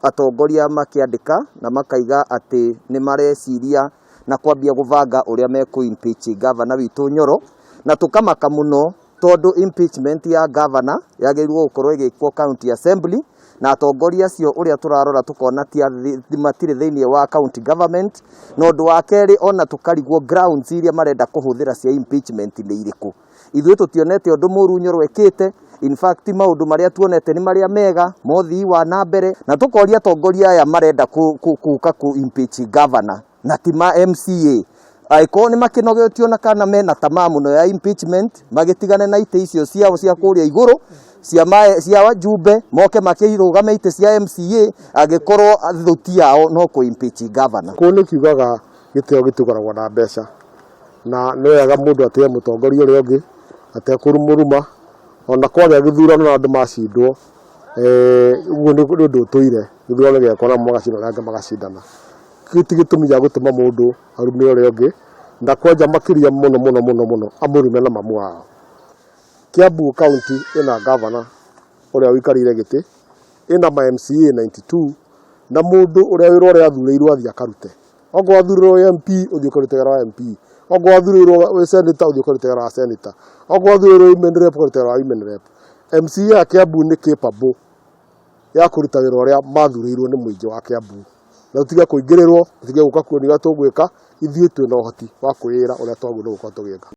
Atongoria makĩandĩka na makaiga atĩ nĩ mareciria na kwambia gũbanga ũrĩa mekũ impeach governor witũ Nyoro, na tũkamaka mũno tondũ impeachment ya governor yagĩrĩirwo gũkorwo ĩgĩkwo county assembly, na atongoria acio ũrĩa tũrarora tũkona ti matirĩ thĩinĩ wa county government. Na ũndũ wa kerĩ, ona tũkarigwo grounds iria marenda kũhũthĩra cia impeachment nĩ irĩkũ. Ithuĩ tũtionete ũndũ mũru Nyoro ekĩte. In fact, maũndũ marĩa tuonete nĩ marĩa mega mothii wa na mbere, na tũkoria atongoria aya marenda kũka kũ impeach governor na ti ma MCA, angĩkorwo nĩ makĩnogetio na kana mena tamaa mũno ya impeachment, magĩtigane na itĩ icio ciao cia kũrĩa igũrũ cia cia wajumbe, moke makĩrũgame itĩ cia MCA, angĩkorwo thuti yao no kũ impeach governor. Kũu nĩ kiugaga gĩtĩo gĩtũgũragwo na mbeca, na nĩ wega mũndũ atĩe mũtongoria ũrĩa ũngĩ atekũrumũruma, ona kwagĩa gĩthurano na andũ macindwo, ũguo nĩ ũndũ ũtũire. Gĩthurano gĩekwo na magacindana na angĩ magacindana, kĩu ti gĩtũmi gĩa gũtũma mũndũ arume ũrĩa ũngĩ, na kwanja makĩria mũno mũno mũno mũno amũrume na mamu wao. Kiambu County ĩna governor ũrĩa ũikarĩire gĩtĩ, ĩna ma MCA 92, na mũndũ ũrĩa wĩra ũrĩa athurĩirwo athiĩ akarute. Okorwo athurĩirwo wĩ MP, ũthiĩ ũkarute wĩra wa MP. Okorwo athurĩirwo wĩ senator, ũthiĩ ũkarute wĩra wa senator. Okorwo athurĩirwo women rep, ũkarute wĩra wa women rep. MCA ya Kiambu nĩ capable ya kũruta wĩra ũrĩa mathurĩirwo nĩ mũingĩ wa Kiambu, na tũtige kũingĩrĩrwo, tũtige gũka kuonio ũrĩa tũgwĩka. Ithuĩ twĩna ũhoti wa kwĩĩra ũrĩa twagĩrĩirwo gũkorwo tũgĩka.